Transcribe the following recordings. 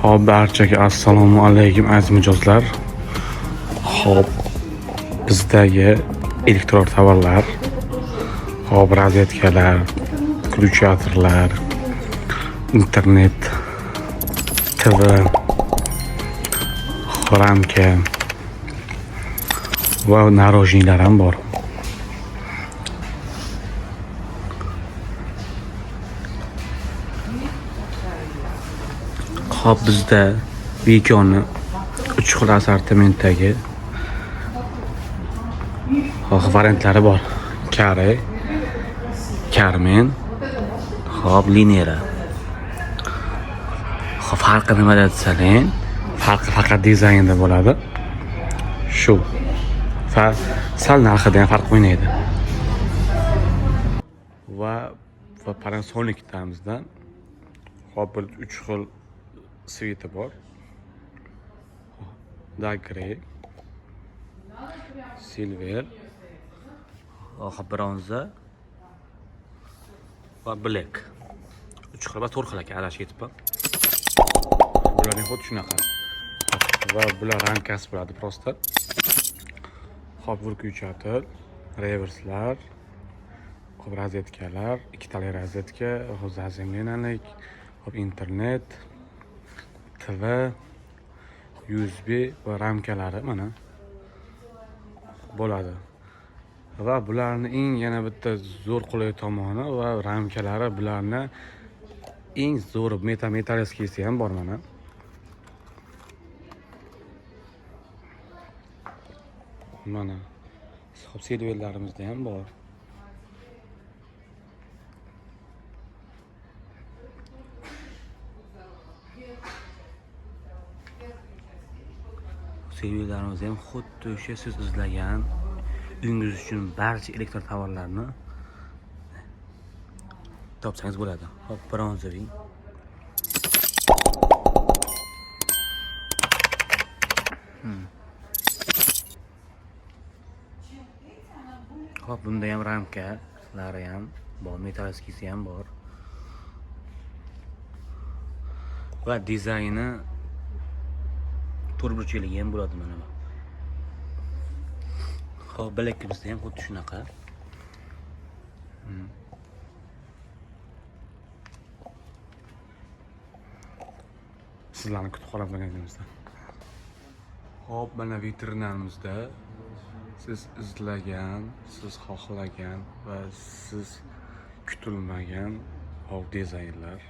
Xo'p, barchaga assalomu alaykum aziz mijozlar. Xo'p, bizdagi elektron tovarlar, xo'p, rozetkalar, включаторlar, internet, TV, ramka va наружный lar ham bor. Xo'p, bizda Vikoni 3 xil assortimentdagi xo'p, variantlari bor. Kare, Carmen, xo'p, Linera. Xo'p, farqi nimada desaling, farqi faqat dizaynda bo'ladi. Shu. Va sal narxida ham farq o'ynaydi. Va Panasonic'dan hop, bir 3 xil цвет i bor. Dark grey, silver, hop, bronza va black. 3 xil va 4 xil ekan, adashib ketibman. Bularning xuddi shunaqa. Va bular ramkasi bo'ladi просто. Hop, выключатель, reverslar, hop, rozetkalar, ikkitali rozetka, hop, заземление lik, hop, internet, TV, USB va ramkalari mana bo'ladi. Va bularni eng yana bitta zo'r qulay tomoni va ramkalari bularni eng zo'r металлический si ham bor mana. Mana. Hop, silverlarimizda ham bor. Silverlarimizda ham xuddi o'sha siz izlagan uyingiz uchun barcha elektr tovarlarni topsangiz bo'ladi. Hop, bronzovый. Hop, bunda ham ramkalari ham bor, металлический si ham bor. Va dizayni to'rtburchakligi ham bo'ladi mana bu. Hop, Blackimizda ham xuddi shunaqa. Sizlarni kutib qolamiz magazinimizda. Hop, mana vitrinamizda siz izlagan, siz xohlagan va siz kutilmagan hop dizaynlar.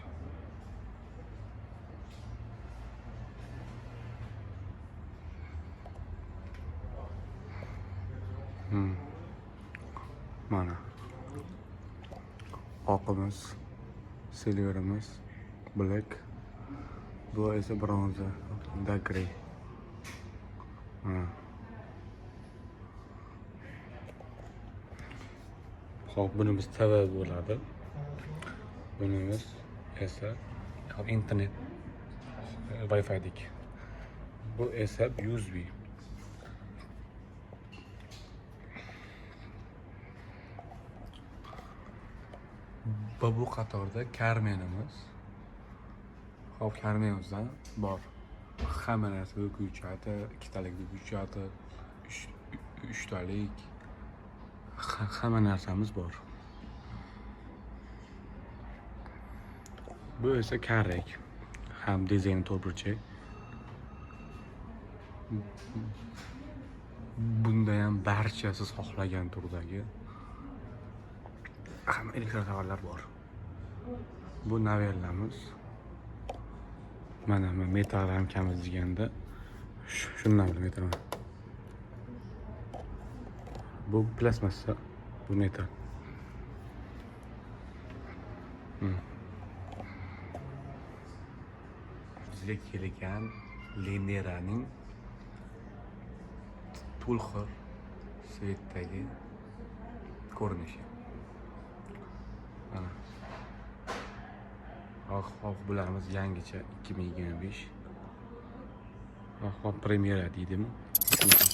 Mana. Oqimiz, silverimiz, black. Bu esa bronza, dark grey. Mana. Hop, bunimiz TV bo'ladi. Bunimiz esa hop, internet Wi-Fi'dik. Bu esa USB. Va bu qatorda Carmenimiz. Hop, Carmenimizdan bor. Hamma narsa выключатель, ikkitalik выключатель, uchtalik hamma narsamiz bor. Bu esa Karek. Ham dizayni to'rtburchak. Bunda ham barcha siz xohlagan turdagi hamma elektr tovarlar bor. Bu Novellamiz. Mana metal ramkamiz deganda shundan bilib aytaman. Bu plastmassa, bu metal. Bizga kelgan Lineraning to'lxil цвет dagi ko'rinishi. Mana. Hop, hop, bularimiz yangicha 2025. Hop, hop, premyera deydimi? Shunaqa.